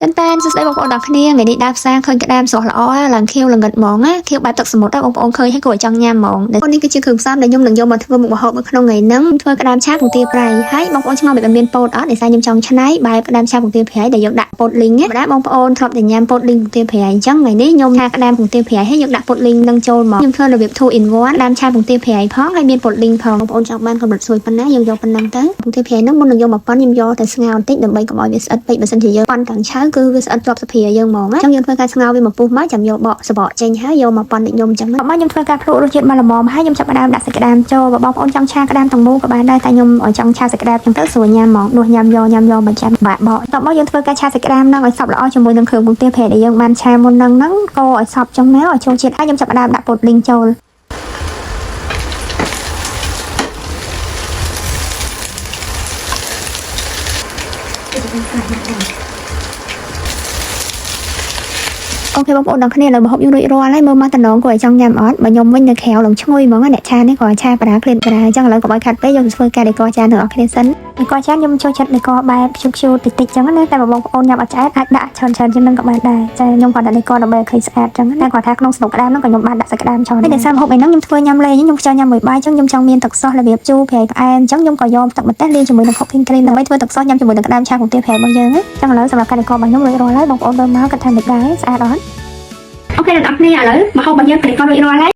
តែតែសួស្តីបងប្អូនទាំងគ្នាថ្ងៃនេះដើរផ្សារឃើញក្តាមស្រស់ល្អឡើងខៀវល្ងិតហ្មងណាខៀវបែបទឹកសមុទ្របងប្អូនឃើញហើយគួរឲ្យចង់ញ៉ាំហ្មងដែលនេះគឺជាគ្រឿងផ្សំដែលខ្ញុំនឹងយកមកធ្វើមុខម្ហូបនៅក្នុងថ្ងៃហ្នឹងធ្វើក្តាមឆាពងទាប្រៃហើយបងប្អូនឆ្ងល់បែបមានពោតអត់ដោយសារខ្ញុំចង់ច្នៃបែបក្តាមឆាពងទាប្រៃដែលយើងដាក់ពោតលីងណាបាទបងប្អូនធ្លាប់តែញ៉ាំពោតលីងពងទាប្រៃអញ្ចឹងថ្ងៃនេះខ្ញុំឆាក្តាមពងទាប្រៃហើយយើងដាក់ពោតលីងនឹងចូលមកខ្ញុំធ្វើរបៀប2 in 1ក្តាមឆាពងទាប្រៃផងហើយមានពោតលីងផងបងប្អូនចង់បានកម្រិតស្រួយប៉ុណ្ណាយើងយកប៉ុណ្ណឹងទៅពងទាប្រៃហ្នឹងមុននឹងយកមកប៉ុនខ្ញុំយកតែស្ងោរបន្តិចដើម្បីកុំឲ្យវាស្អិតពេកបើសិនជាយើងប៉ុនទាំងឆៅគឺវាស្អិតជាប់សាភាយើងហ្មងណាអញ្ចឹងយើងធ្វើការស្ងោរវាមកពុះមកចាំយកបកសបកចេញហើយយកមកប៉ុនដូចខ្ញុំអញ្ចឹងមកខ្ញុំធ្វើការភ្លក់រសជាតិមកល្មមហើយខ្ញុំចាប់ផ្ដើមដាក់សាច់ក្តាមចូលបើបងប្អូនចង់ឆាក្តាមទាំងមូលក៏បានដែរតែខ្ញុំចង់ឆាសាច់ក្តាមអញ្ចឹងទៅស្រួលញ៉ាំហ្មងនោះញ៉ាំយកញ៉ាំយកមិនចាំបាក់បកតបមកយើងធ្វើការឆាសាច់ក្តាមហ្នឹងឲ្យសព្វល្អជាមួយនឹងគ្រឿងពងទាប្រៃដែលយើងបានឆាមុនហ្នឹងហ្នឹងកូរឲ្យសព្វចឹងមកឲ្យចូលជាតិហើយខ្ញុំចាប់ផ្ដើមដាក់ពោតលីងចូល OK បងប្អូនដល់គ្នានៅម្ហូបយើងរួចរាល់ហើយមើលមកតំណងគួរឲ្យចង់ញ៉ាំអត់បើខ្ញុំវិញនៅក្រៅឡើងឈ្ងុយហ្មងអ្នកឆានេះក៏ឆាប្រាក្លៀនប្រាអញ្ចឹងឥឡូវកុំឲ្យខាត់ពេកយើងធ្វើការដេកចានទាំងអស់គ្នាសិនដេកចានខ្ញុំចូលចិត្តដេកបែបខ្ជូតខ្ជូតតិចតិចអញ្ចឹងណាតែបើបងប្អូនញ៉ាំអត់ឆ្អែតអាចដាក់ច្រើនច្រើនជាងនឹងក៏បានដែរចាខ្ញុំគាត់ដាក់ដេកដើម្បីឲ្យឃើញស្អាតអញ្ចឹងណាគាត់ថាក្នុងស្នុកក្តាមហ្នឹងក៏ខ្ញុំបានដាក់សាច់ក្តាមច្រើនដែរដោយសារម្ហូបអីហ្នឹងខ្ញុំធ្វើញ៉ាំលេងខ្ញុំខ្ជិលញ៉ាំមួយបាយអញ្ចឹងខ្ញុំចង់មានទឹកសោះរបៀបជូរប្រៃផ្អែមអញ្ចឹងខ្ញុំក៏យកទឹកម្ទេសលាយជាមួយនឹង cooking cream ដើម្បីធ្វើទឹកសោះញ៉ាំជាមួយនឹងក្តាមឆាពងទាប្រៃរបស់យើងណាអញ្ចឹងឥឡូវសម្រាប់ការដេករបស់ខ្ញុំរួចរាល់ហើយបងប្អូនមើលមកគាត់ថាមិនដែរស្អាតអត់ OK អ្នកនរគ្នាឥឡូវម្ហូបរបស់យើងប្រេករួចរាល់ហើយ។